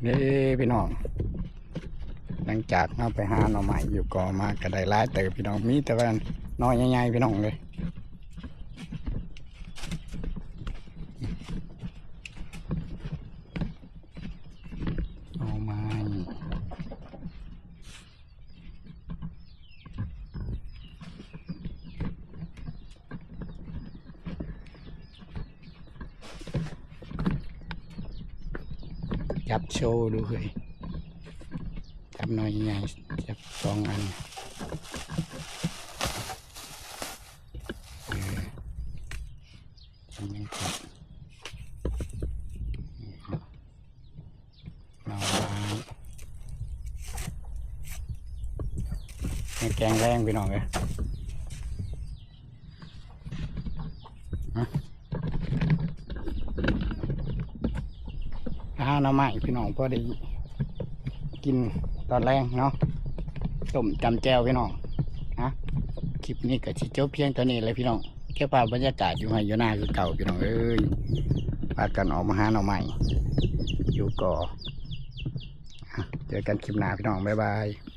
ເດ້ພີ່ນ້ອງ ຫຼັງຈາກເຮົາໄປຫາໜໍ່ໄມ້ຢູ່ກໍມາກໍໄດ້ຫຼາຍເຕີບພີ່ນ້ອງ ມີແຕ່ວ່າໜໍ່ໃຫຍ່ໆ ພີ່ນ້ອງເອີຍ ໜໍ່ໄມ້. ຈັບໂຊດູເຮີ້ຍ ຈັບໜ່ວຍໃຫຍ່ ຈັບສອງອັນ ເອີ ຍັງຄັບ ເອົາ ໃຫ້ແກງແລງພີ່ນ້ອງເອີຍ ຫາໜໍ່ໄມ້ພີ່ນ້ອງ ພໍໄດ້ກິນຕອນແລງເນາະ ຕົ້ມຈຳແຈ່ວພີ່ນ້ອງ ຫະ ຄລິບນີ້ກໍຊິຈົບພຽງເທົ່ານີ້ແຫຼະພີ່ນ້ອງ ເກັບພາບບັນຍາກາດຢູ່ໄຮ່ຢູ່ນາຄືເກົ່າພີ່ນ້ອງເອີຍ ພາກັນອອກມາຫາໜໍ່ໄມ້ຢູ່ກໍ ເຈີກັນຄລິບໜ້າພີ່ນ້ອງ ບາຍບາຍ.